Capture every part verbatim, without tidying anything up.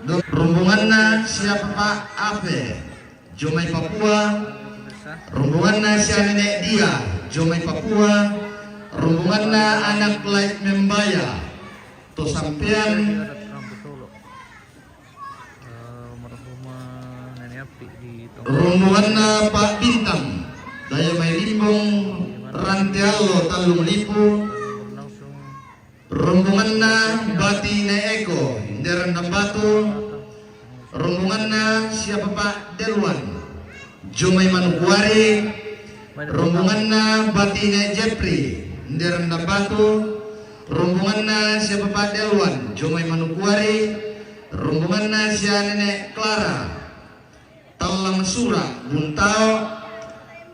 Rombonganna sia Papa Ape, jo mai Papua. Rombonganna sia Nenek Dia, jo mai Papua. Rombonganna anak Lait Membaya, to sampean. Rombonganna Pak Bintang, daya mai Limbong, Rante Allo, Tallung Lipu. Rombonganna Bati Nenek Eko, Nderan Dambatu. Rombonganna sia Papa Deluan, jo mai Manukuari. Rombonganna Bati Nenek Jepri, Nderan Dambatu. Rombonganna sia Papa Deluan, jo mai Manukuari. Rombonganna sia Nenek Clara, Tallang Sura, Buntao.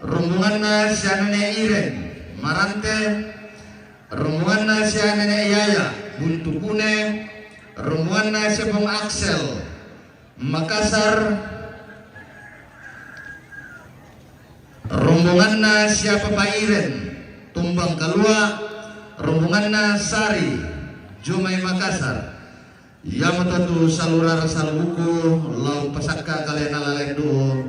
Rombonganna sia Nenek Iren, Marante. Rombonganna sia Nenek Yaya, Buntukune. Rombonganna sia Pong Axel, Makassar. Rombonganna sia Papa Iren, Tumbang Kalua. Rombonganna Sari, jo mai Makassar. Iamoto tu salurara salubuku, lao pasakka kalena lalendu,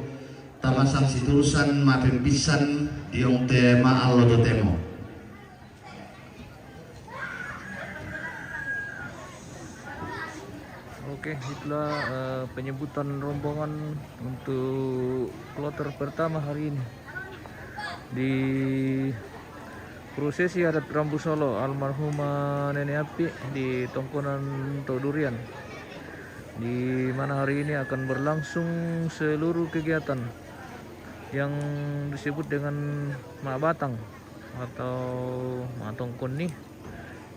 tamasang siturusan mapempissan diong te maallo totemo. Oke, itulah eh, penyebutan rombongan untuk kloter pertama hari ini di prosesi adat Rambu Solo almarhumah Nenek Api di Tongkonan Todurian, di mana hari ini akan berlangsung seluruh kegiatan yang disebut dengan Mabatang atau Matongkon nih,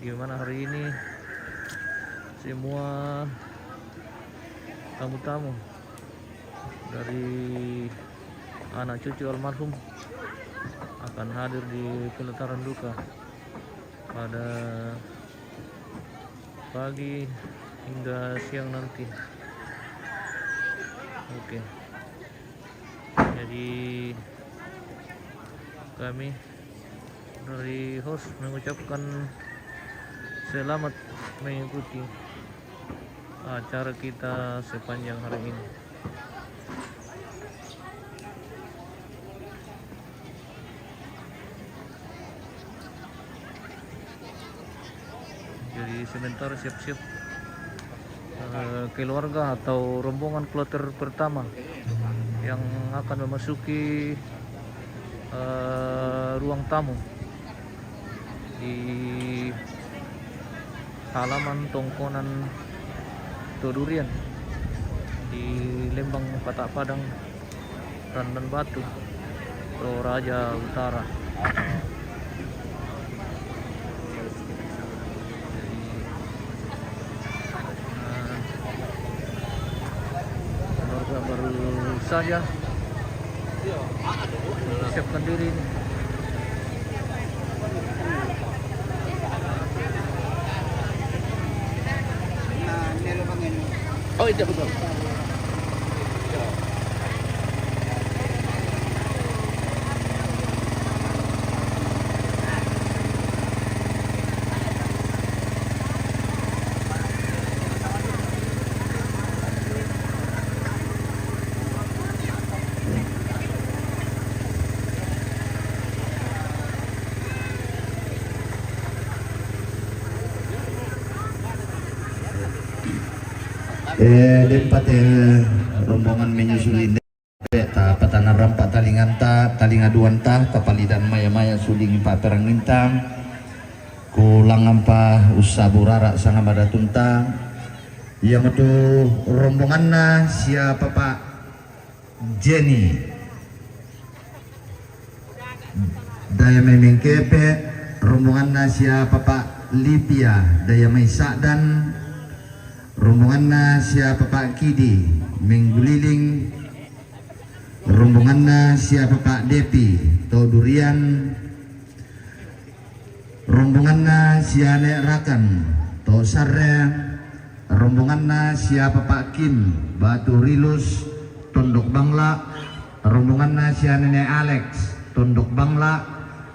di mana hari ini semua tamu-tamu dari anak cucu almarhum akan hadir di peletaran duka pada pagi hingga siang nanti. Oke. Jadi kami dari host mengucapkan selamat mengikuti acara kita sepanjang hari ini. Jadi sementara siap-siap eh, keluarga atau rombongan kloter pertama yang akan memasuki eh, ruang tamu di halaman Tongkonan Todurian di Lembang Patak Padang, Randan Batu, Toraja Utara. Jadi, eh, keluarga baru saja mempersiapkan diri ini. Oh, iya, betul. Eh, dempa te rombongan menyusuli, ta patanarampa talinganta, talinga duanta, tapalidan maya-maya suling paperangintang, kulangampa ussaburara sanga madatunta. Iamotu rombonganna sia Papa Jenny, daya mai Mengkepe. Rombonganna sia Papa Lipia, daya mai Sa'dan. Rombonganna sia Papa Kidi, Mengguliling. Rombonganna sia Papa Depi, to Durian. Rombonganna sia Nek Rakan, to Sarre. Rombonganna sia Papa Kim, Batu Rilus, Tondok Bangla. Rombonganna sia Nenek Alex, Tondok Bangla.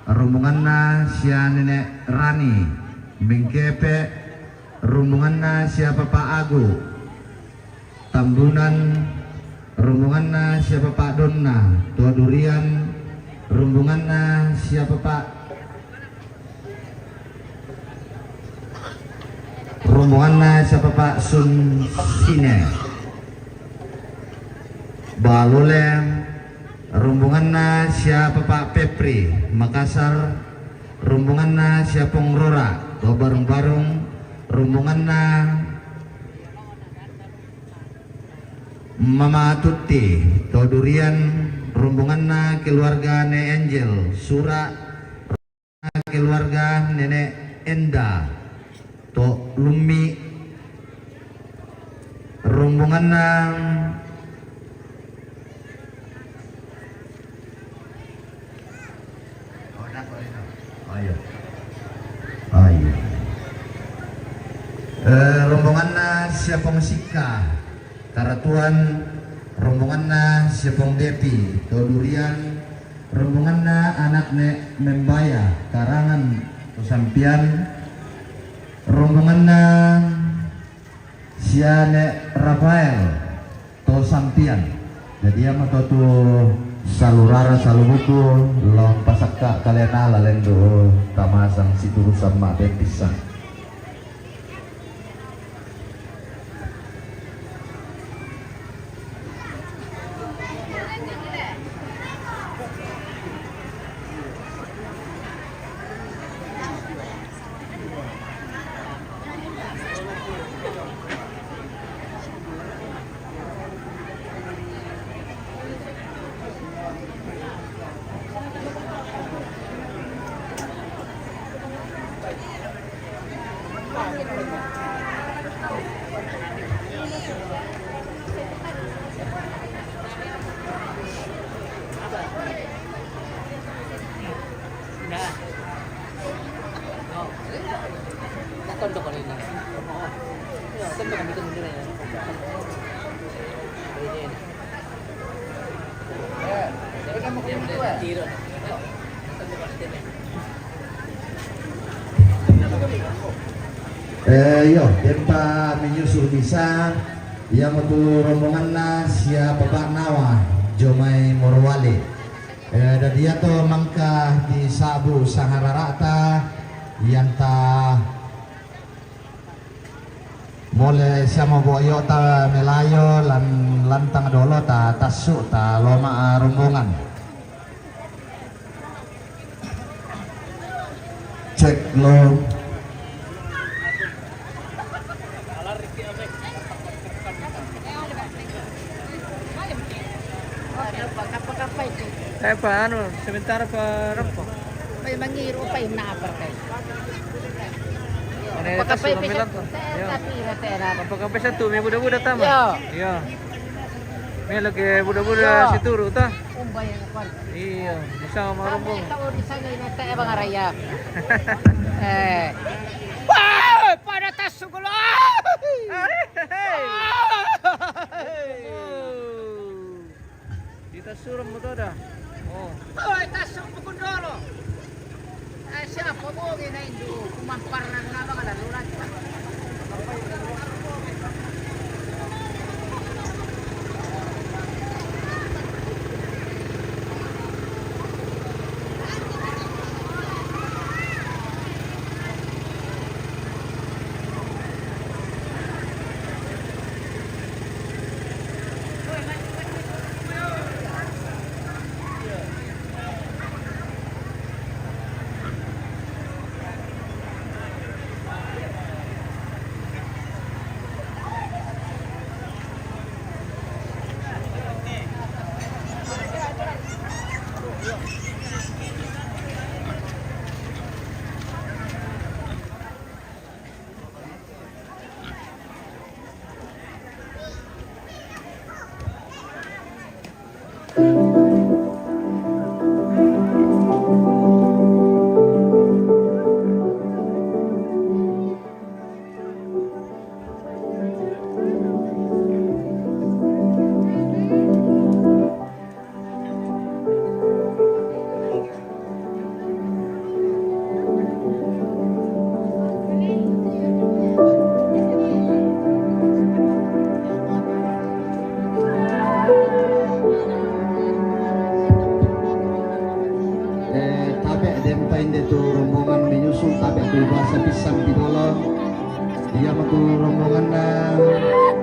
Rombonganna sia Nenek Rani, Mengkepe. Rombonganna sia Papa Agu, Tambunan, rombonganna sia Bapak Donna, to Durian, rombonganna sia Bapak, rombonganna sia Bapak Sun Sine. Balole, rombonganna sia Bapak Pepri, Makassar, rombonganna sia Pong Rora, to Barung-Barung, rombonganna Mama Tutti, to Durian, rombonganna keluarga Ne Angel, Sura, keluarga Nenek Enda, to Lummi, rombonganna Ayo. Ayo. Eh, rombonganna sia Pong Sikka, Karatuan, rombonganna sia Pong Depi, to Durian, rombonganna anakne Membaya, Karangan, to Sampian, rombonganna siane Rafael, to Sampian. Jadi, ia mato tu salurara salubuku, lao pasakka kalena laleng do tamasang situru samma pepissa. Eh, iyo, tempa menyusul bisa, ia mato tu rombonganna sia Bapak Nawa, jo mai Morowali. Eh, dadi ia to mangka di sabu sahararata, ianta mole siamo boyo ta melayo lan lantang dolo ta tassu ta loma rombongan. Cek lo. Eh, pa anu, sementara pa rokok. Pai mangiru, pai nabrak, eh. Mana pakai tas pesa bilang tuh? Iya. Tapi rata-rata. Apa kau pesa tuh, me buda-buda tama? Iya. Iya. Me lagi buda-buda. Iya. Situru ta? Umbai yang kuat. Iya, bisa sama rombong. Kami tahu di sana ini teh Bang Raya. Eh. Wah, pada tas sekolah. Hei, hei. Wah. Ita surem mo to da. Oh. Oi, tasuk pukul dolo. Eh, siapa bogi na indu kumamparan na bang ada lulat. Iya matu rombonganna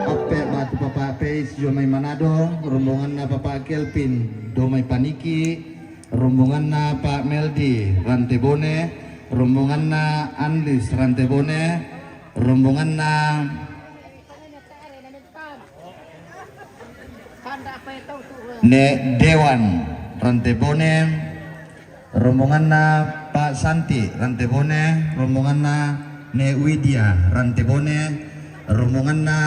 Appe batu Papa Peis jo mai Manado, rombonganna Papa Kelvin do mai Paniki, rombonganna Pak Meldi Rantebone, rombonganna Andis Rantebone, rombonganna Ne Dewan Rantebone, rombonganna Pak Santi Rantebone, rombonganna Ne Widya Rantebone, rombonganna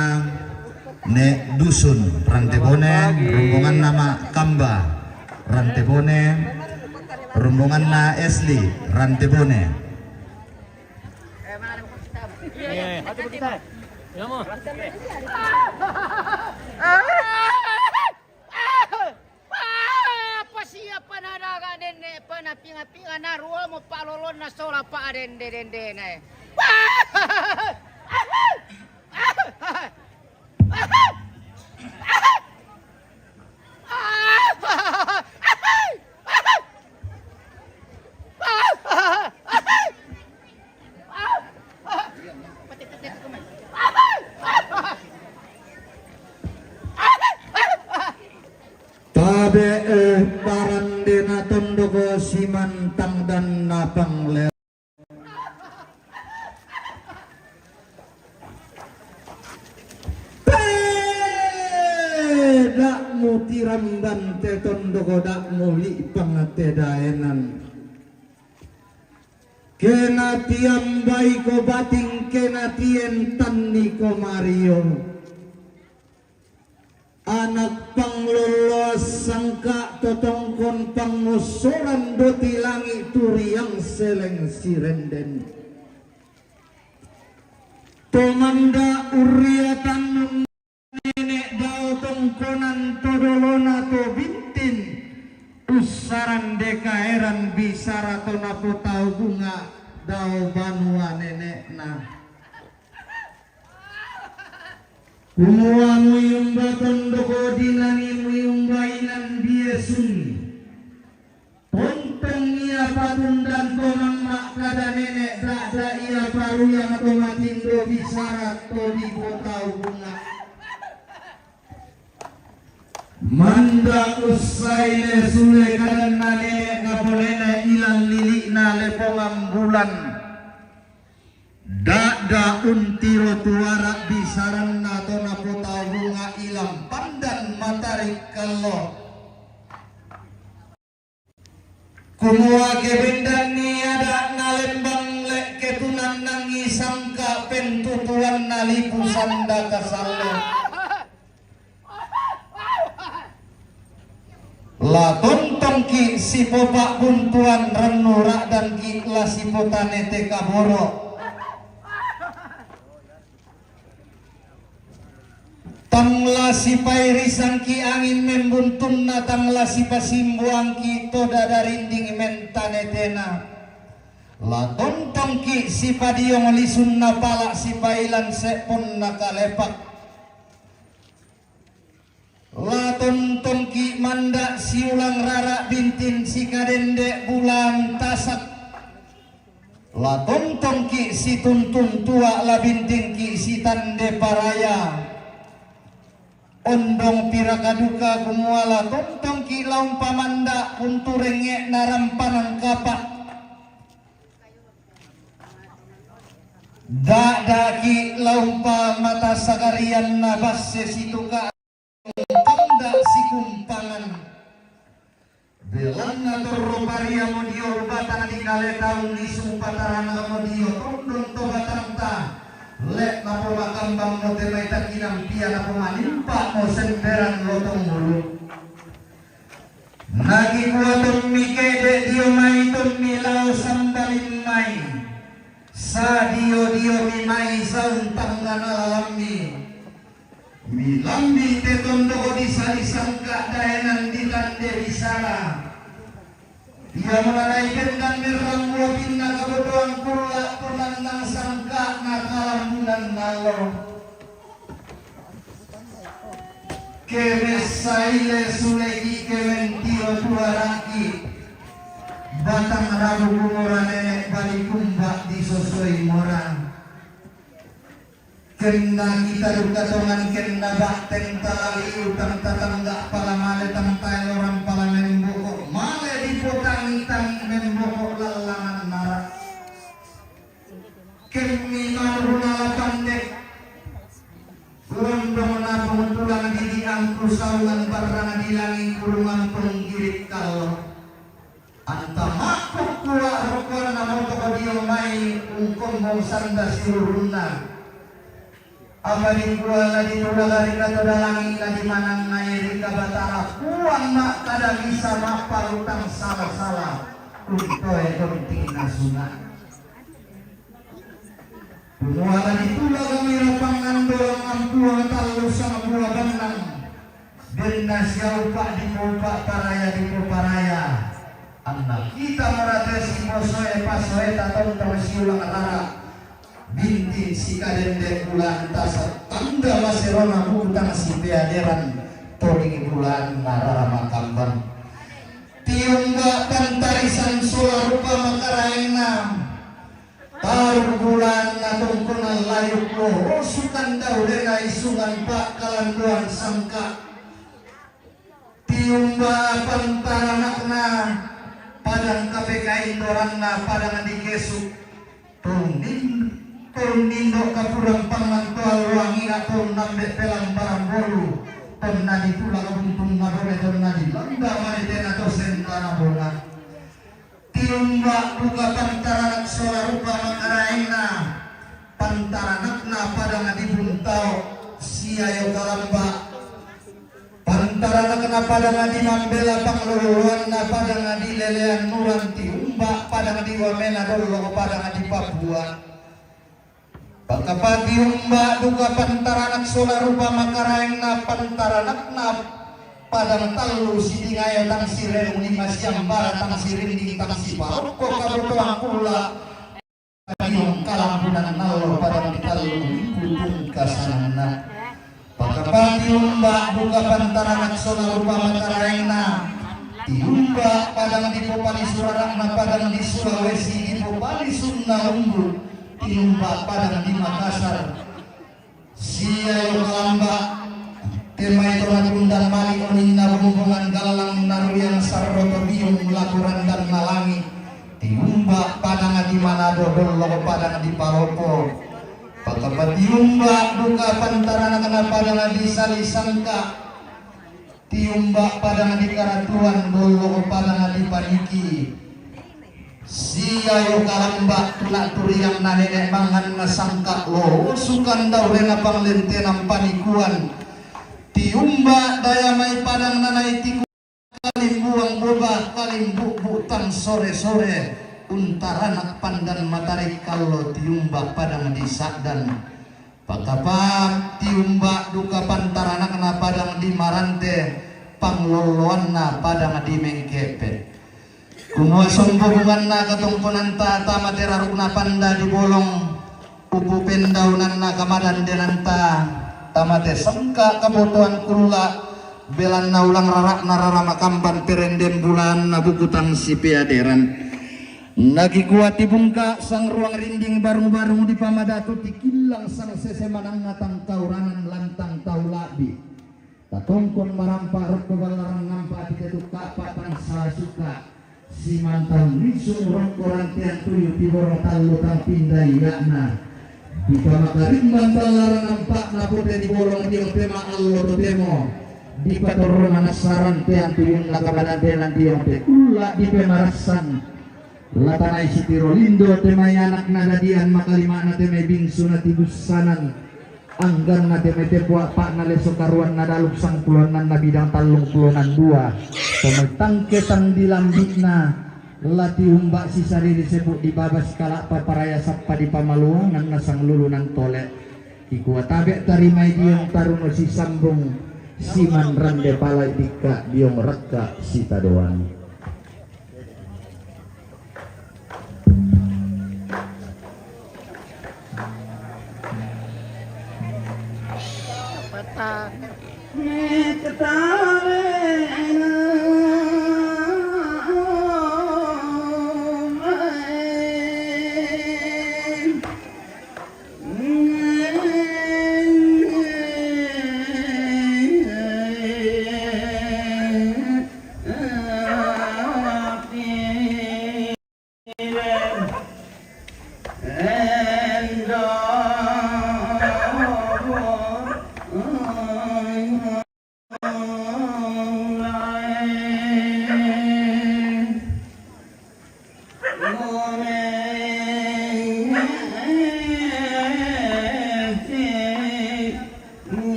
Ne Dusun Rantebone, rombonganna Mak Kamba Rantebone, rombonganna Esli Rantebone. Apa sia panadaga nenne' panapinga-pinga naruomo palolonna sola pa dende-dendena e. Tabe' eh, parandena tondoko simantang dan napangle. Da'mu tiramban te tondoko, da'mu li'pang te daenan. Kena tiambaiko bating, kena tientanniko mario. Anak panglolloan sangka totongkon pangngossoran doti langi' turiang seleng sirenden. Tomanda urriatan nene' dao tongkonan to dolona to bintin, ussarande kaeran bisara to napotau bunga' dao banua nene'na. Kumua muyumba tondoko dinangi muyumba inan biesun. Tontong ia patundan to mamma' kada nene' da'da ia paruya matomatindo bisara to dipotau bunga'. Manda' ussaile sule kadanna nene' napolena ilan lili'na lepongan bulan. Da'da untiro tuara bisaranna to napotau bunga' ilan pandan matarik kallo. Kumua kebendanni ada' nalembang le' ketunannangi sangka pentutuanna lipu sanda kasalle. La tontongki' sipopa'buntuan rennu ra'dangki' la sipotanete kaboro'. Tang la sipairisangki' angin membuntunna, tang la sipasimbuangki' to dadarinding mentanetena. La tontongki' sipadiong lisunna pala' sipailan se'ponna kalepak. La tontongki' manda' siulang rara' bintin sikadende' bulan tasak. La tontongki' situntun tua' la bintingki' sitande paraya. Ondong piraka duka kumua la tontongki' la umpamanda' untu' rengnge'na rampanan kapa'. Da'daki' la umpamata sagarianna basse situka' tanda' sikumpangan. Belanna torro pariamo dio batang di kale taung lisu pataranamo dio tondon to batangta. Le' napomakambangmo te mai takinang pia napomanimpa'mo semberan lotong mulu. Nakikua tommi ke'de' dio mai tommi lao sambalin mai. Sadio-diomi mai saung tangngana lalammi. Milambi te tondoko disali sangka' daenan ditande bisara. Iamo nanai bendan merrang buapinna kabodoang kulla' tunannang sangka'na kalambunan allo. Kemessaile suleki' kementio tuaraki'. Batang rabu kumora nene' bali kumba' disosoi mora. Kenna kita duka tongan kenna batteng talali utang tatangga pala male tang taeloran pala memboko male dipotangitang memboko lallangan nara. Kemmi manuruna lapande. Urondong na pengutulang didi angku saungan barrang dilangi kurungan penggirik kallo. Anta makkukkua rokkoanna motoko dio mai ungkombong sanda silurunna. Apa dikua la ditulaga ri katodalangi la dimanangngai ri kabatara puang makkada bisa mappalutang sala-sala untoe tonting nasuna. Kumua la ditulaga mira pangngando langngan puang tallu sangbua bannang. Denna siaupa dipoupa paraya dipoparaya. Anna kita marate siposoe pasoeta tontong siulang rara. Bintin sikadende bulan tasa tanda maserona butang sipeaderan toding bulan narara makambang. Tiumba pantarisan sola rupa makaraenna. Taru bulan natongkonan layuk loho sukan daurena isungan pakkalandoan sangka. Tiumba pantaranakna padang kapekaindoranna padang dikesu. Tolun nindo kapurang pangan toal roangina tolun nambe pelambarang bolu. Tonna ditulak buntung nabone tonna dilanda mane tena tosen tanah bona. Tiumba duka pantaranak sola rupa makaraenna. Pantaranakna padang di Buntao siayo kalamba. Pantaranakna padang di Mambela pangloloanna padang di Lelean Nuran tiumba padang di Wamena dollo padang di Papua. Pakapati umba duka pantaranak sola rupa makaraenna pantaranakna padang tallu sitingayo tang sirerung lima siambara tang sirinding tang siparokko kabotoang kulla. Padiong kalampunan nallo padang tallu ikutung kasananna. Pakapati umba duka pantaranak sola rupa makaraenna. Tiumba padang di popali surarakna padang di Sulawesi di popali sunna umbu. Tiumba padang di Makassar. Siayo kalamba. Temai tona tundan mali oninna bumbungan gallang naruyang sarroto biung lakuran dan nalangi. Tiumba padang di Manado dollo padang di Palopo. Pakapatiumba duka pantaranakna padang di Salisangka. Tiumba padang di Karatuan dollo padang di Paniki. Siayo kalamba tuna turiang na nenek mangan na sangka lo sukan daurena panglentenan panikuan. Tiumba daya mai padang na naitiku. Kalimbuang boba, kalimbubu tang sore-sore, untaranak pandan matari kallo tiumba padang di Sakdan. Pakapa tiumba duka pantaranakna padang di Marante, panglolloanna padang di Mengkepe. Kumua sombobunganna katongkonanta tama terarukna panda di bolong. Upu pendaunanna kamadandenanta, tamate sengka kabotoan kulla, belanna ulang rarakna rara makamban perenden bulanna bukutang sipeaderan. Nakikua tibungka sang ruang rinding barung-barung di pamadatu tikillang sang sese manangnga tangkauranan lantang tau labbi. Tatongkon marampa rokko ballarang nampa titetu kappa tang sala suka. Simantang misung rokko rantean tuyu tiboro tallu tang pinda iya'na. Dipamakarimman ballarang nampa'na pote di bolong dio pema allo totemo. Dipatorro manassa rantean tuyunna kamadantenan dio pe ulla dipemarassang. Latanai sitiro lindo temai anakna dadian makalima'na temai bingsuna tibussanan. Angganna temai tepu a'pa'na leso karuanna daluk sangpulo annanna bidang tallung pulo nan dua. Temai tangke tang di lambi'na lati umba sisariri sepu di babas kala'pa paraya sappa di pamaluanganna sanglulunan tole. Kikua tabe tarimai diong taruno sisambung siman rande palai dikka diong rakka sitadoang.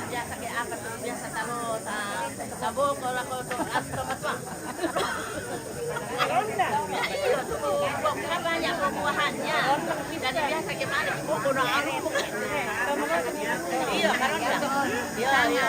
Biasa ke apa tu? Biasa taruh sa-, sabon kalau kau tu, atau apa tu? Iya, tu buah kan banyak buah-buahannya. Jadi biasa ke mana? Buku doang. Iya, karena iya, iya.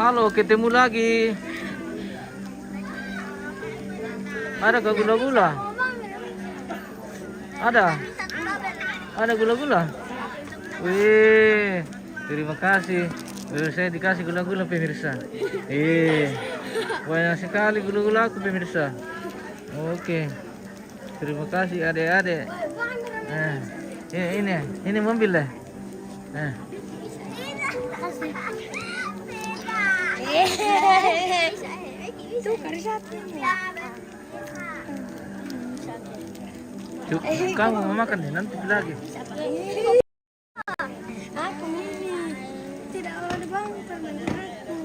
Halo, ketemu lagi. Ada ka gula-gula? Ada? Ada gula-gula? Wih, terima kasih. Eh, saya dikasih gula-gula, pemirsa. Eh, banyak sekali gula-gula aku, pemirsa. Oke. Terima kasih, adik-adik. Nah, ini, ini, ini mobil deh. Nah. Tuh, kerja tuh. Cuk, kamu mau makan nih, nanti lagi. Aku ini tidak ada bang, teman aku.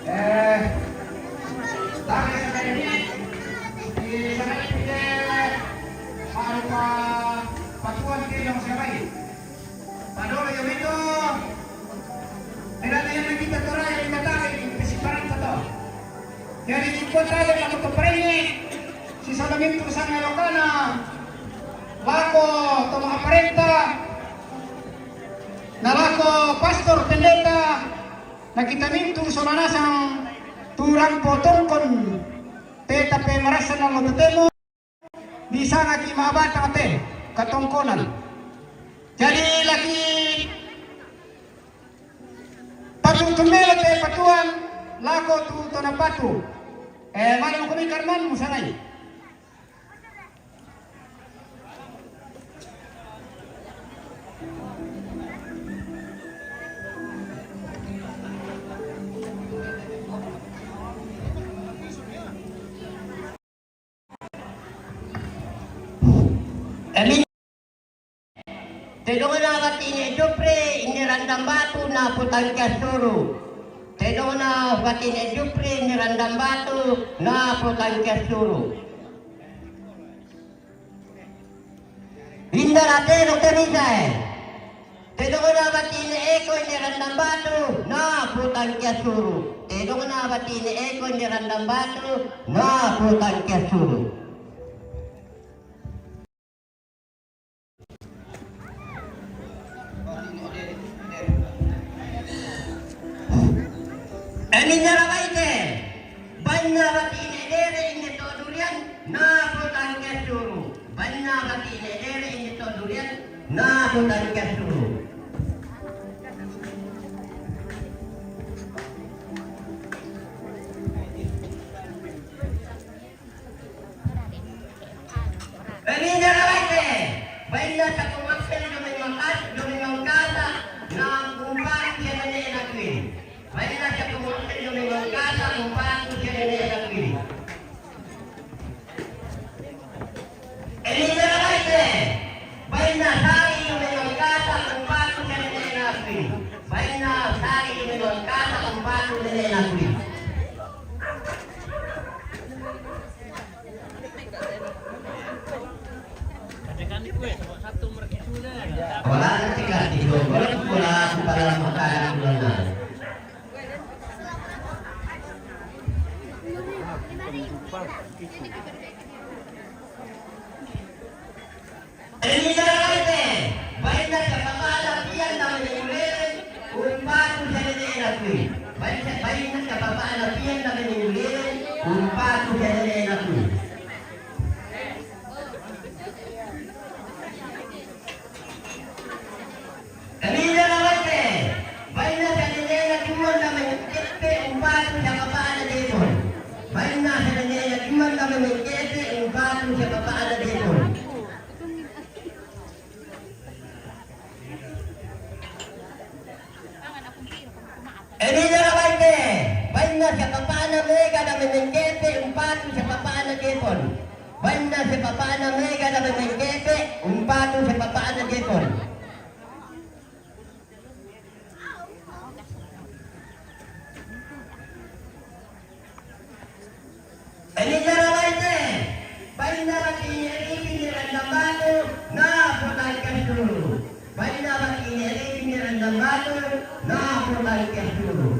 Eh, tadi saya ini, di sana ini, eh, ada patuan di yang saya main. Padolo iyo mito, nila na yang kita torai, kita tagai, kita siparan sa to. Jadi, di kota ada yang aku keperengi, si Salomintu sa lokana, lako, toma aparenta, na lako, pastor, pendeta, na kita mintu, so nanasang, turang potongkon, tetapi marasa na lo totemo. Di sana ki mabata te katongkonan. Jadi laki patu tumelo te patuan lako tu tona patu. Eh, mana mo kami karman musanai. Emi, te dongana bati ne Jupri, ini randam batu na putang kias suru. Te dongana bati ne Jupri, ini randam batu na putang kias suru. Inda la te do te bisa e. Te dongana bati ne Eko ini randam batu na putang kias suru. Te dongana bati ne Eko ini randam batu na putang kias suru. Emi nyara baite. Banna bati ne dere ini to durian na putang kias suru. Banna bati ne dere ini to durian na putang kias suru. Emi nyara baite. Bainna sa kumaksel Domingo Kas, Domingo Kasa, na kumpang siya na ne na kuin. Bainna sa kumaksel Domingo Kasa, kumpang siya na ne na kuin. Emi nyara baite. Bainna sari Domingo Kasa, kumpang siya na ne na kuin. Bainna sari Domingo Kasa, kumpang siya na ne na kuin. Wala na tika di do, wala ko wala ko para makala ko na. Mega damai Mengkepe, umpatu siapapana Jepon. Bainna siapapana Mega damai Mengkepe, umpatu siapapana Jepon. Ini jara baite, bainna bati ini randam batu, na potang kasdulu. Bainna bati ini randam batu, na potang kasdulu.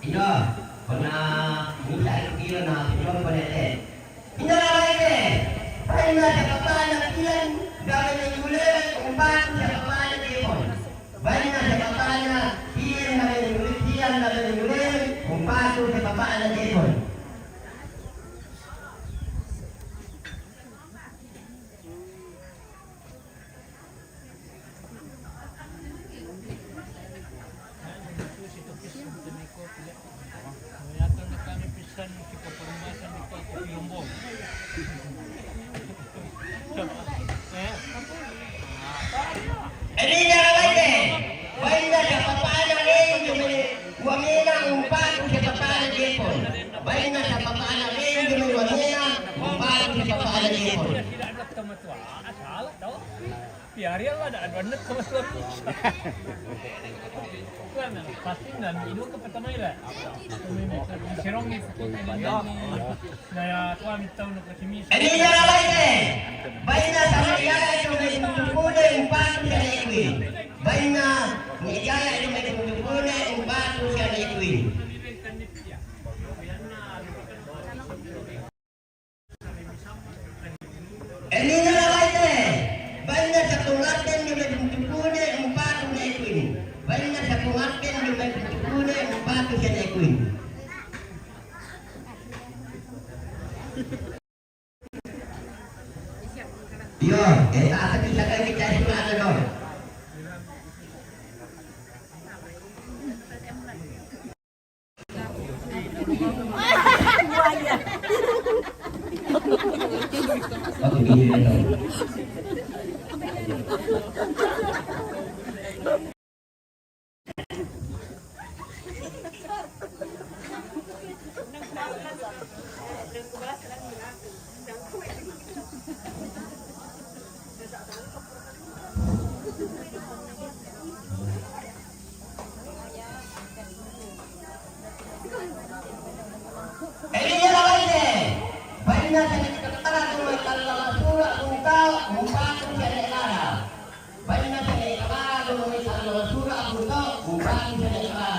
Iyo, pernah minta itu kira na pinjol pada teh. Indah baik deh. Bainna siapapana kian, gawe minggu lewat, umpatu siapapana Jepon. Bainna siapapana kian, gawe minggu kian, gawe minggu lewat, umpatu siapapana Jepon. Ini jara baite, bainna siapapana rindu meni wamena umpatu siapapana Jepon. Bainna siapapana rindu meni wamena umpatu siapapana Jepon. Biari Allah ada aduan net sama suami. Kan pasti nanti dulu ke pertama ya. Sirong itu. Nah, ya, aku ambil tahu nak kasih mis. Ini jara baite. Bainna sama dia itu meni tupune umpatu siana Ekwin. Bainna ni dia itu meni tupune umpatu siana Ekwin. Ini jara baite, bainna siapapana rindu meni tupune umpatu siana Ekwin. Bainna siapapana rindu meni tupune umpatu siana Ekwin. Iyo, eh, tak ada bisa lagi kita itu ada dong. Ini dia lawannya. Bainna siana Lara, dulu mai tallala sura' buntao, umpatu siana Lara. Bainna siana Lara, dulu mai tallala sura' buntao, umpatu siana Lara.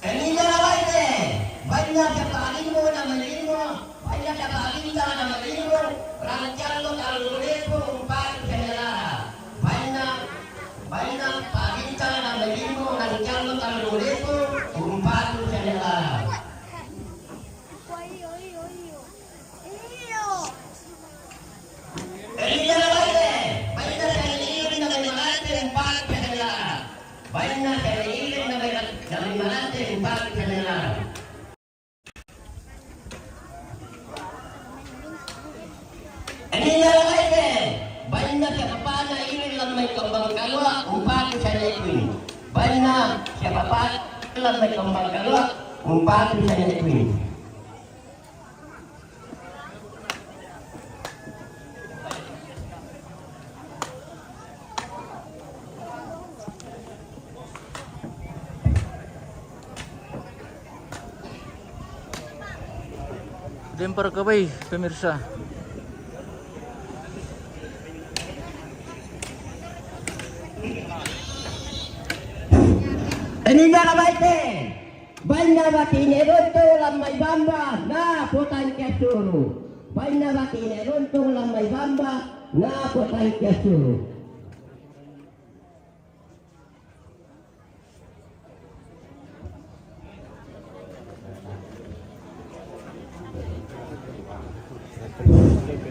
Ini jara baite, bainna siapapana rindu meni, bainna siapapana rindu meni, rancallo tallu lepu umpatu siana Lara. Bainna, bainna siapapana rindu meni, rancallo tallu lepu umpatu siana Lara. Ini jara baite, bainna siana Iring na mai Malante umpatu siana Lara. Bainna siana Iring na mai, na mai Malante umpatu siana Lara. Ini jara baite, bainna siapapana Iring na mai Kembang Kalua umpatu siana Ekwin. Bainna siapapana Iring na mai Kembang Kalua umpatu siana Ekwin. Lempar ke bai, pemirsa. Ini jara baite. Bainna bati ini runtu' lan mai Bamba, na potang kasdulu. Bainna bati ini runtu' lan mai Bamba, na potang kasdulu.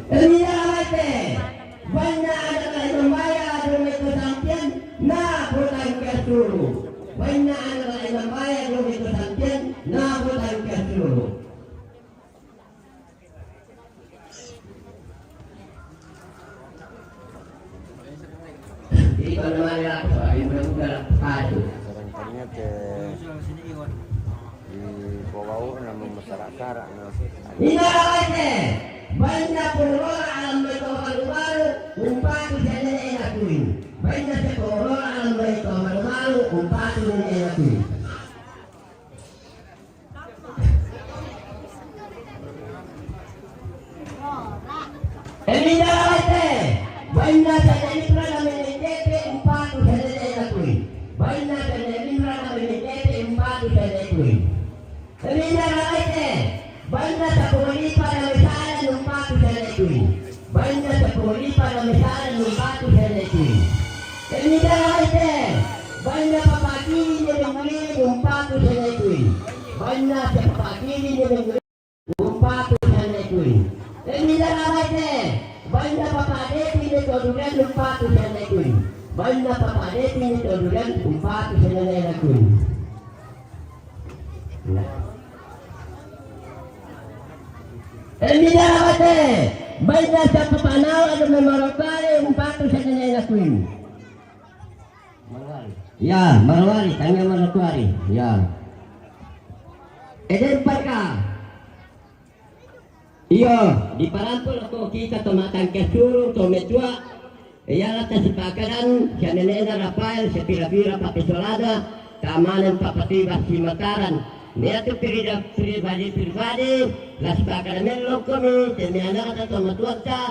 Iya, mate. Bainna ana' la imam baya dolo mai kosampian, na potang kasdulu. Bainna ana' la imam baya dolo mai kosampian, na potang kasdulu. Ito naman nila ako sa akin, wala ko dala. Aduh. Sarang kanya te di pawau na mamasarak-sarak na. Inda rawaite, bainna pangolola alam mai to manumalu, umpatu sian nene ina tuin. Bainna sian pangolola alam mai to manumalu, umpatu nene ina tuin. Emi dalawaite, bainna sian Imran na memendete umpatu sian nene ina tuin. Bainna sian Imran na memendete umpatu sian nene ina tuin. Emi dalawaite, bainna sian Pumalipa na mesalan umpatu sian nene ina tuin. Bainna sian Pumalipa na mesalan umpatu sian nene ina tuin. Emi dalawaite, bainna Papakini na memendete umpatu sian nene ina tuin. Bainna sian Papakini na memendete umpatu sian nene ina tuin. Emi dalawaite, bainna Papadeti na to durian umpatu sian nene ina tuin. Bainna Papadeti na to durian umpatu sian nene ina tuin. Nah. Emi dalawaite, bainna sian Papanau na memorotari umpatu sian nene ina tuin. Ya, marwari, tangga marwari. Ya. Eder parka. Iyo, diparampul ko kita to matangkas suru to metua. Ia rata sipakadan, sian nene ina Rafael, sipira-pira papesolada, keamanan papatiba si Mataram. Nia tu pribadi-pribadi, la sipakadan melok komi, temiana kata to matuanta,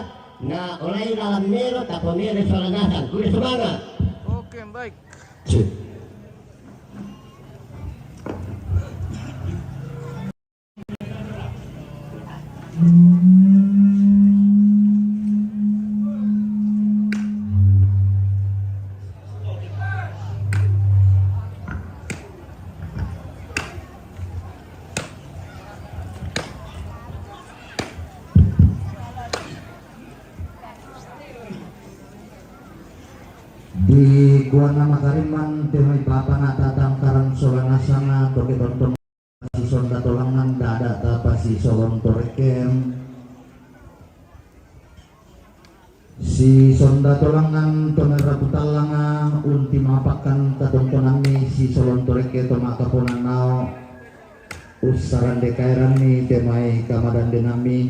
na olai dalam nero, tapo nero sola nasang. Kuda semangat. Oke, baik. Di kuana makariman te mai papa na tatangkaran sola nasanga toke tonton si sonda tolangan dada tapa si solon torekem. Si sonda tolangan to meraputallanga unti mapakkan katongkonanni si solon toreke to makaponan nao. Ussarande kaeranni te mai kamadandenami.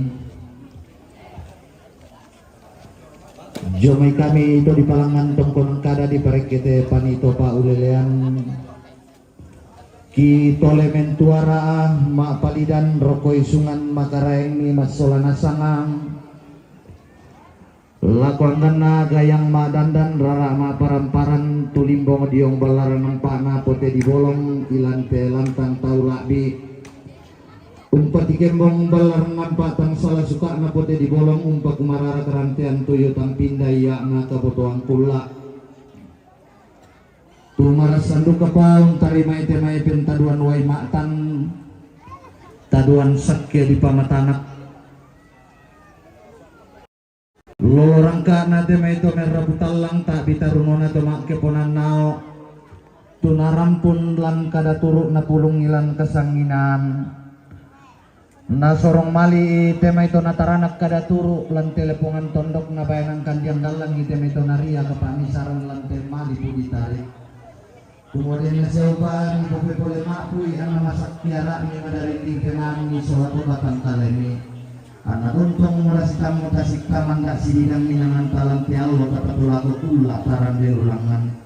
Jomai kami to dipalangan tongkonan kada di parekkete panitopa ulelean. Kitole mentuara mapalidan rokoi sungan makaraeng ni massola nasangang. Lako angganna gayang madandan rara maparamparan tulimbong diong ballaran empakna pote di bolong ilante lantang tau labbi. Umpatikembong ballaran nampa tang sala sukakna pote di bolong umpakumarara karantean tuyu tampinda iakna kabotoan kulla. Tumarassan duka pa untarimai te mai pentaduan wai matan taduan sakke di pamatanak. Lolo rangkana te mai to merrapu tallang, tabi tarunona to makkeponan nao. Tu narampun lan kada turu napulung ilan kasanginan. Nasorong mali te mai to nataranak kada turu lan telepongan tondok nabaenan kandiang dallang i te mai to naria kapamisaran lan te mali pudi tarik. Kemudian nasiaupa ni pope pole mapui anna masak kiara ni madari ni tenang ni sola to batang kalemi. Anna tuntong murasi tamu tasik tamanda sididang ni nangan talang tiallo tapatulako kulla tarande ulangan.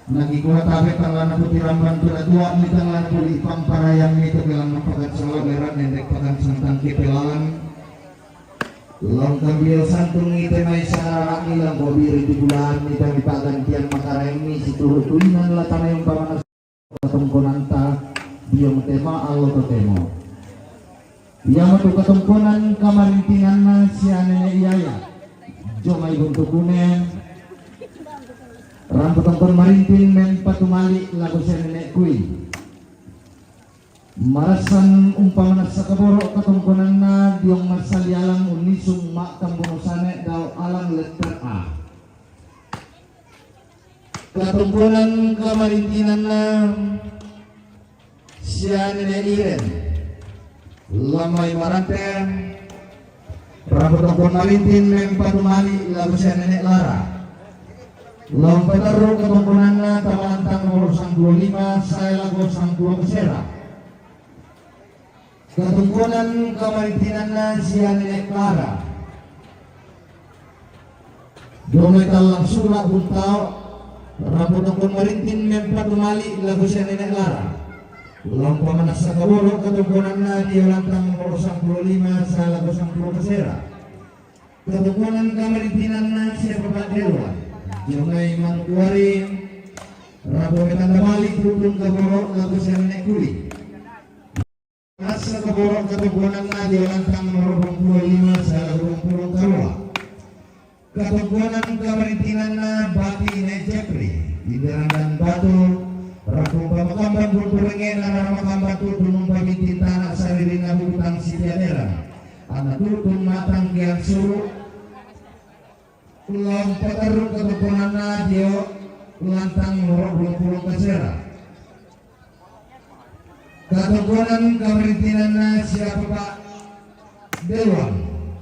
Nagikula tabe tangla naputiramban tu natuak ni tangla napuli pangparayang ni tu kelang napakan sala meran nendek pakan santang kepelalan. Langkang dio santung ni te mai sararak ni langko biri di bulan ni tami pagantian makaraeng ni situru tuinan latana yang pamanas katongkonanta dio matema allo totemo. Ia matu katongkonan kamarintinganna sia nene iaya. Jomai buntukune. Rampu tongkon marintin mempatumali lagu sia nene kui. Marassan umpamana sakaboro katongkonanna diong marsalialang unnisung makkambono sane dao alang letter A. Katongkonan kamarintinanna sia nene Iren. Lamai marante. Rabu tongkon marintin mempatumali lagu sia nene Lara. Lao patarru katongkonanna tau lantang nomoro sangpulo lima sae lako sangpulo kasera. Katongkonan kamarintinanna sia Nenek Lara. Dua mai tallang sura buntao, rampo tongkon marintin mempatu mali lako sia Nenek Lara. Lao pamanassa kaboro katongkonanna dio lantang nomoro sangpulo lima sae lako sangpulo kasera. Katongkonan kamarintinanna sia Papa Dewa, dio mai Manokwari, rampo metanda mali tutun kaboro lako sia Nenek Kui. Manassa kaboro katongkonanna dio lantang nomoro duappulo lima sae lako duappulo karua. Katongkonan kamarintinanna bati Nenek Jepri, inde Randan Batu, rampo pamakamban bunturengnge na rara makamban tutun umpaminting tana saririnna Bukutang Sitiaderan. Anna tutun matangkean suru. Lao patarru katongkonanna dio lantang nomoro duappulo kasera. Katongkonan kamarintinanna sia Papa Dewa,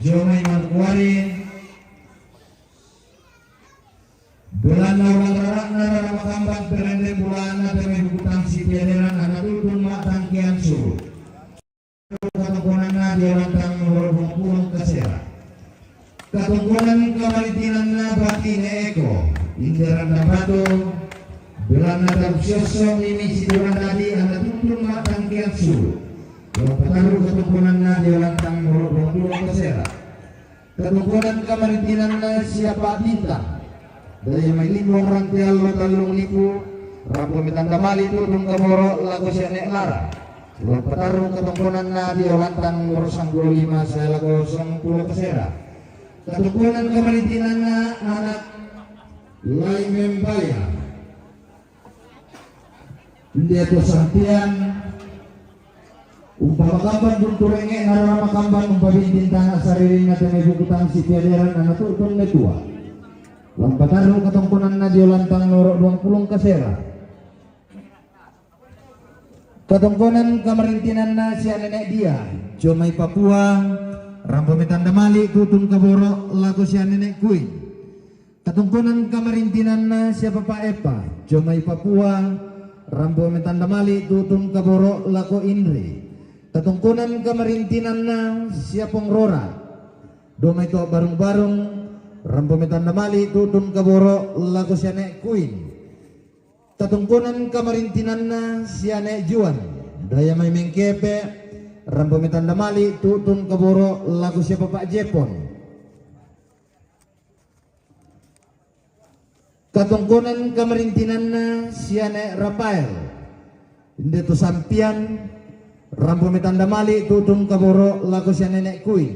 dio mai Manokwari. Belanna ulang rarana rara makamban perende bulanna teme Bukutang Sitiaderan anna tutun matangkean suru. Katongkonanna dio lantang nomoro duappulo kasera. Katongkonan kamarintinanna bati Nenek Eko, inde Randan Batu, belanna tau siosso mimi siturang dadi anna tutun matangkean suru. Lao patarru katongkonanna dio lantang nomoro duappulo kasera. Katongkonan kamarintinanna sia Papa Bintang, dio mai Limbong Ranteallo Tallung Lipu, rampo metanda mali tutun kaboro lako sia Nenek Lara. Lao patarru katongkonanna dio lantang nomoro sangpulo lima sae lako sangpulo kasera. Katongkonan kamarintinanna anak Lai Membaya, inde to sampean, umpamakamban bunturengnge na rara makamban umpaminting tana saririnna teme Bukutang Sitiaderan anna tutun metua. Lao patarru katongkonanna dio lantang nomoro duappulo kasera. Katongkonan kamarintinanna sia Nenek Dia, dio mai Papua, rampo metanda mali tutun kaboro lako sia Nenek Kui. Katongkonan kamarintinanna sia Papa Epa, dio mai Papua, rampo metanda mali tutun kaboro lako Inri. Katongkonan kamarintinanna sia Pong Rora, dio mai to Barung-Barung, rampo metanda mali tutun kaboro lako sia Nenek Kuin. Katongkonan kamarintinanna sia Nenek Juan, dio mai Mengkepe, rampo metanda mali tutun kaboro lako sia Papa Jepon. Katongkonan kamarintinanna sia Nenek Rafael, inde to sampean, rampo metanda mali tutun kaboro lako sia Nenek Kui.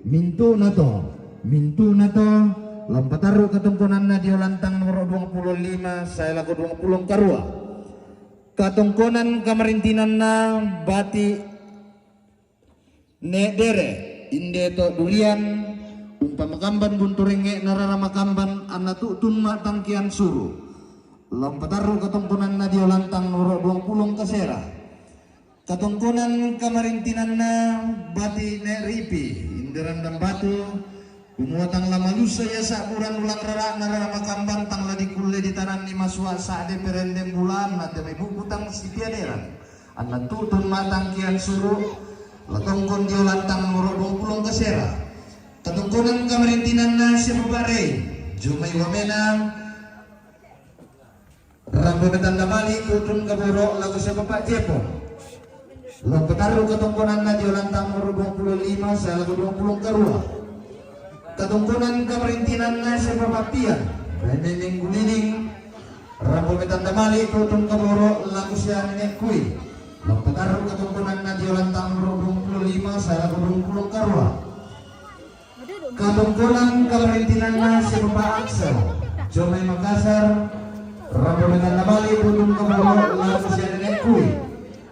Mintuna to, mintuna to. Lao patarru katongkonanna dio lantang nomoro duappulo lima sae lako duappulo karua. Katongkonan kamarintinanna bati Nenek Dere, inde to Durian, umpamakamban bunturengnge na rara makamban anna tutun matangkean suru. Lao patarru katongkonanna dio lantang nomoro duappulo kasera. Katongkonan kamarintinanna bati Nenek Ripi, inde Randan Batu, kumua tang la malussa ia sabburan ulang rarana rara makamban tang la dikulle ditananni masua sade perende bulanna teme Bukutang Sitiaderan. Anna tutun matangkean suru, lao tongkon dio lantang nomoro duappulo kasera. Katongkonan kamarintinanna sia Papa Rei, dio mai Wamena, rampo metanda mali tutun kaboro lako sia Papa Jepon. Lao patarru katongkonanna dio lantang nomoro duappulo lima sae lako duappulo karua. Katongkonan kamarintinanna sia Papa Pian, dio mai Mengguliling, rampo metanda mali tutun kaboro lako sia Nenek Kui. Lao patarru katongkonanna dio lantang nomoro duappulo lima sae lako duappulo karua. Katongkonan kamarintinanna sia Papa Axel, dio mai Makassar, rampo metanda mali tutun kaboro lako sia Nenek Kui.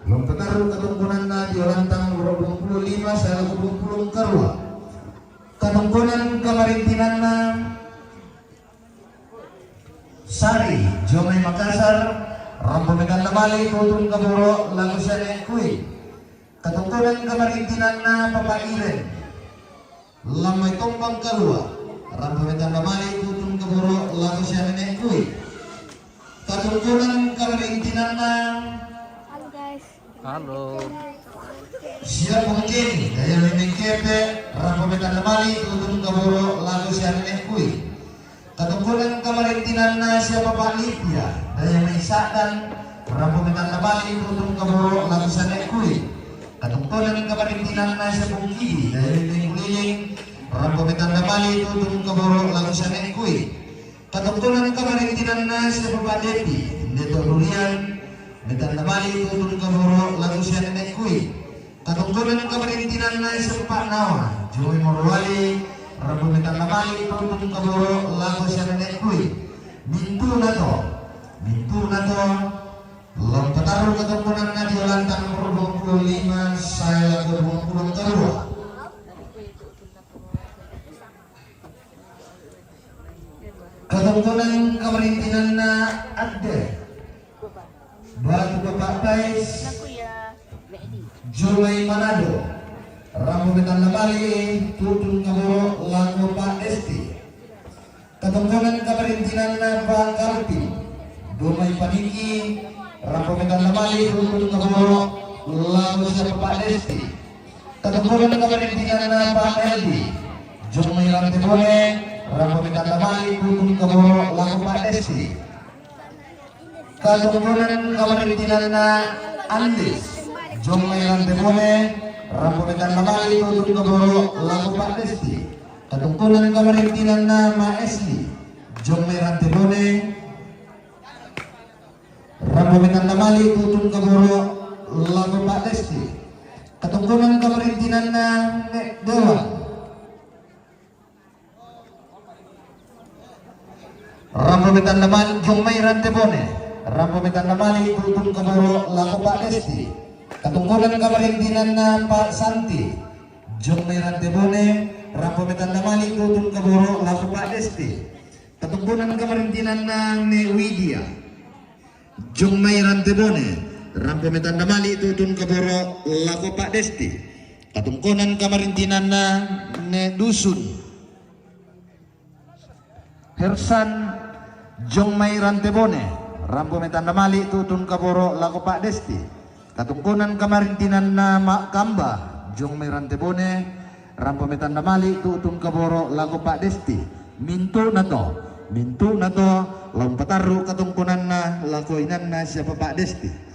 Lao patarru katongkonanna dio lantang nomoro duappulo lima sae lako duappulo karua. Katongkonan kamarintinanna Sari, dio mai Makassar, rampo metanda mali tutun kaboro lako sia Nenek Kui. Katongkonan kamarintinanna Papa Iren, lao mai Tombang karua, rampo metanda mali tutun Kaboro lako sia nene' kui. Katongkonan kamarintinanna. Halo, guys. Halo. Sia Pung Keni, daya mai Mengkepe, rampo metanda mali' Tutun Kaboro lako sia nene' kui. Katongkonan kamarintinanna sia Papa Lipia, daya mai Sa'dan, rampo metanda mali' Tutun Kaboro lako sia nene' kui. Katongkonan kamarintinanna sia Pung Kidi, daya mai Mengkuliling, rampo metanda mali' Tutun Kaboro lako sia nene' kui. Katongkonan kamarintinanna sia Papa Depi, Deto Durian, metanda mali' Tutun Kaboro lako sia nene' kui. Katongkonan kamarintinanna sia Papa Nawa, Joy Morowali, rampo metanda mali' Tutun Kaboro lako sia nene' kui. Mintu'na to, mintu'na to, lao patarru' katongkonanna dio lantang nomoro duangpulo lima sae lako duangpulo karua. Katongkonan kamarintinanna Adde Batu Papa Pais, Jomai Manado, rampo metanda mali' Tutun Kaboro lako Pak Desti. Katongkonan kamarintinanna Pak Kalpi, Jomai Paniki, rampo metanda mali' Tutun Kaboro lako sia Pak Desti. Katongkonan kamarintinanna Pak Eldi, Jomai Rantebone, rampo metanda mali' Tutun Kaboro lako Pak Desti. Katongkonan kamarintinanna Andis, Jomai Rantebone, rampo metanda mali' Tutun Kaboro lako Pak Desti. Katongkonan kamarintinanna Ma Esli, Jomai Rantebone, rampo metanda mali' Tutun Kaboro lako Pak Desti. Katongkonan kamarintinanna Ne' Dewan, rampo metanda mali' Jomai Rantebone, rampo metanda mali' Tutun Kaboro lako Pak Desti. Katongkonan kamarintinanna Pak Santi, Jomai Rantebone, rampo metanda mali' Tutun Kaboro lako Pak Desti. Katongkonan kamarintinanna Ne' Widia, Jomai Rantebone, rampo metanda mali' Tutun Kaboro lako Pak Desti. Katongkonan kamarintinanna Ne' Dusun, Hersan, Jomai Rantebone, rampo metanda mali' Tutun Kaboro lako Pak Desti. Katongkonan kamarintinanna Ma Kamba, Jomai Rantebone, rampo metanda mali' Tutun Kaboro lako Pak Desti. Mintu'na to, mintu'na to, lao patarru' katongkonanna lako inanna sia Pak Desti.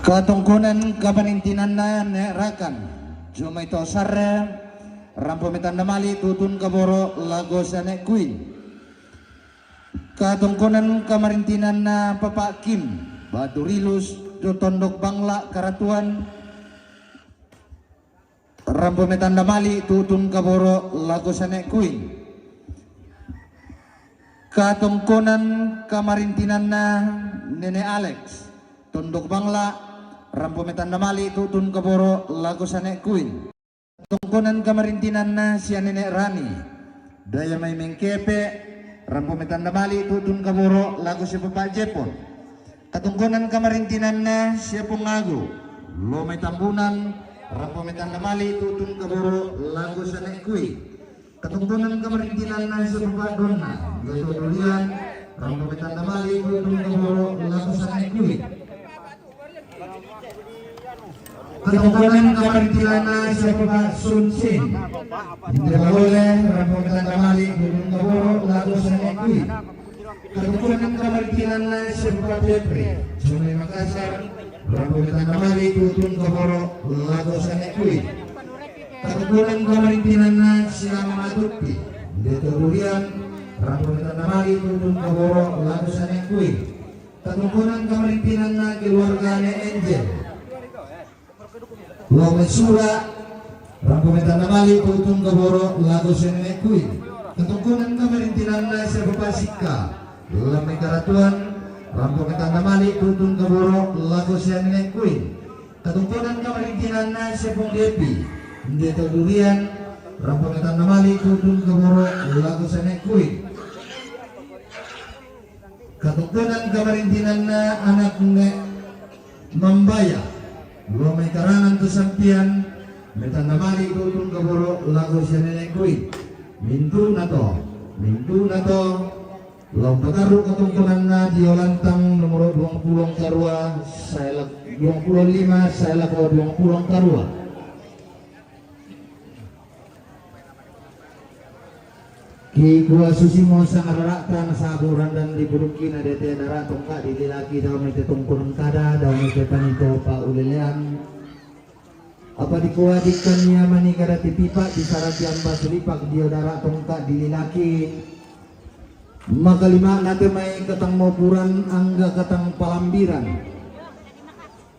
Katongkonan kamarintinanna Ne' Rakan, Jomai To Sarre, rampo metanda mali' Tutun Kaboro lako sia nene' kui. Katongkonan kamarintinanna Papa Kim, Batu Rilus, Tondok Bangla' Karatuan, rampo metanda mali' Tutun Kaboro lako sia nene' kui. Katongkonan kamarintinanna Nene' Alex, Tondok Bangla', rampo metanda mali' Tutun Kaboro lako sia nene' kui. Katongkonan kamarintinanna sia Nene' Rani, daya mai Mengkepe, rampo metanda mali' Tutun Kaboro lako sia Papa Jepon. Katongkonan kamarintinanna sia Pung Agu, Lomai Tambunan, rampo metanda mali' Tutun Kaboro lako sia nene' kui. Katongkonan kamarintinanna sia Papa Donna, Gato Durian, rampo metanda mali' Tutun Kaboro lako sia nene' kui. Katongkonan kamarintinanna sia Papa Sunsin, Inte Pagole, rampo metanda mali' Tutun Kaboro lako sia nene' kui. Katongkonan kamarintinanna sia Papa Febri, Jomai Makassar, rampo metanda mali' Tutun Kaboro lako sia nene' kui. Katongkonan kamarintinanna sia Mama Tuppi, Deto Durian, rampo metanda mali' Tutun Kaboro lako sia nene' kui. Katongkonan kamarintinanna keluarga Ne' Angel, Lomai Sura, rampo metanda mali' Tutun Kaboro lako sia nene' kui. Katongkonan kamarintinanna sia Papa Sikka, Lomai Karatuan, rampo metanda mali' Tutun Kaboro lako sia nene' kui. Katongkonan kamarintinanna Sepong Depi, Nde Tau Durian, rampo metanna mali' Tutun Kaboro' lako Sene' Kuing. Katongkonan kamarintinanna anak Nde Mambaya, Luamai Karangan to Sampian, metanna mali' Tutun Kaboro' lako Sene' Kuing. Mintu'na to, mintu'na to, Lao patarru' katongkonanna dio lantang nomoro duangpulo karua, sae lak-, duangpulo lima, sae lako duangpulo karua. Kikua susimo sangarara'ta nasaba randan di pudukki na dete dara' tongka' dililaki dao mai te tongkonan kada, dao mai te panito pa'ulelean. Apa dikua dikkan ia mani kada tipipa' disara tiamba sulipak dio dara' tongka' dililaki. Makalima'na te mai katang maupuran angga katang palambiran.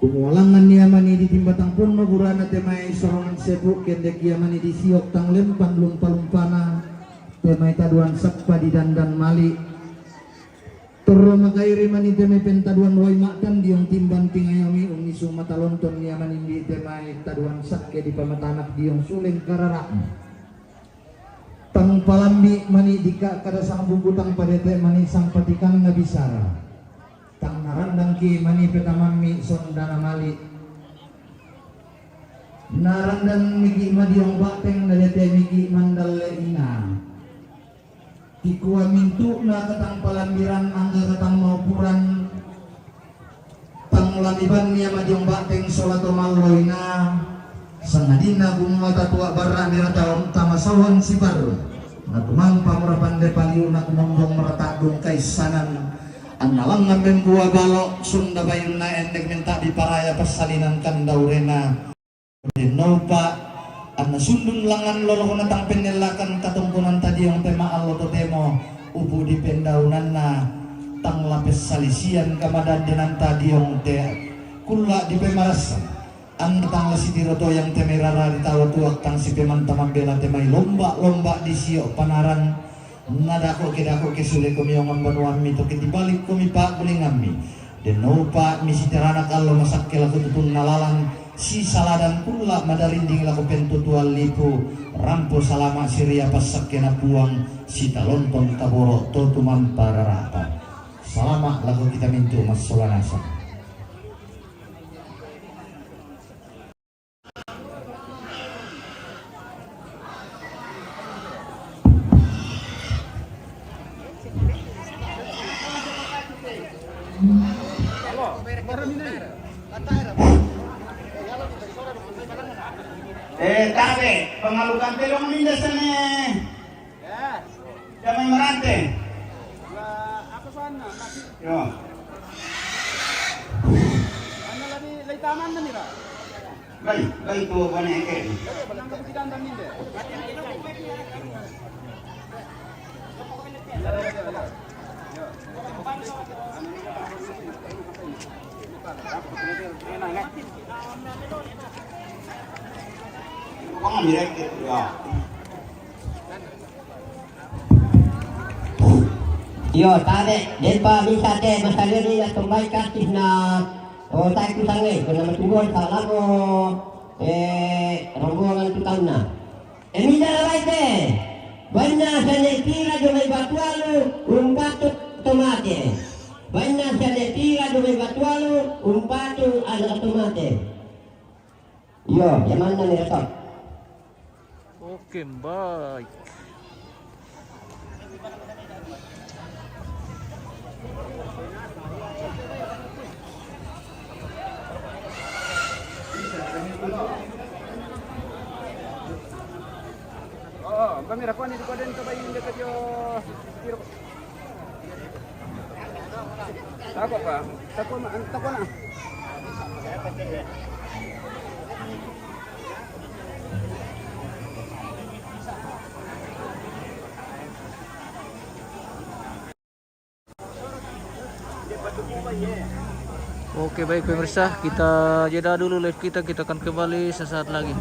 Kumualangan ia mani ditimbatang pun maburana te mai sorongan sepu' kendek ia mani disiok tang lempan lumpa-lumpana te mai taduan sappa didandan mali'. Torro makairi mani te mai pentaduan wai ma'tan diong timban tingayomi unnisu matalonton ia mani di te mai taduan sakke dipamatanak diong suleng karara'mu. Tang palambi' mani dika' kada sang bubutang padete mani sang patikanna bisara. Tang narandangki mani petamammi sondana mali'. Narandang miki' madiong ba'teng nadete miki' mandalle ina. Kikua mintu'na katang palambiran angga katang maupuran. Tang lamiban ia madiong ba'teng sola to malloina, sangadinna kumua tatua barra' mira taon tamasauan siparru, natumampa mura pande paliu na kumombong mura ta'dung kaissanan, annalangngan membua balo' sunda bayunna endek menta'bi paraya passalinan kandaurena. Dennoupa anna sundun langngan lorona tang pennellakan katongkonanta diong te ma'allo totemo upu' dipendaunanna tang la pessalisian kamadaddenanta diong te kulla' dipemarassa anna tang la sitiro toyang te mai rara ri tau tuak tang sipemanta mambela te mai lomba-lomba disio panarang. Nadako ke dako ke sule komi ongan banuammi to ke tibalikkomi pa'gulingammi. Dennoupa misiterana kallo masakke lako tutunna lalan sisaladan kulla' madarinding lako pentutuan lipu. Rampo salama' siria passakkena Puang sitalonton kaboro' to tumampa rara'ta. Salama' lako kita mintu' massola nasang. Eh, tabe, pangalukan telong ninda sene. Damai marante. Yo. Bai, bai tu bone ke. Yo, tabe', de'pa bisa te masaliri na tombai kasih na, oh, tae' kusangai, kena matubuan salamo, eh, rombongan tu taunna. E, mida rawaite, banna sane pira dio mai batualu umpatu to mate. Banna sane pira dio mai batualu umpatu anak to mate. Iyo, jamanna mi retok. Oke, baik. Oh, kami rakoni di koden to bayi inda kajo. Tako pa? Tako na, tako na. Oke, baik pemirsa, kita jeda dulu live kita, kita akan kembali sesaat lagi.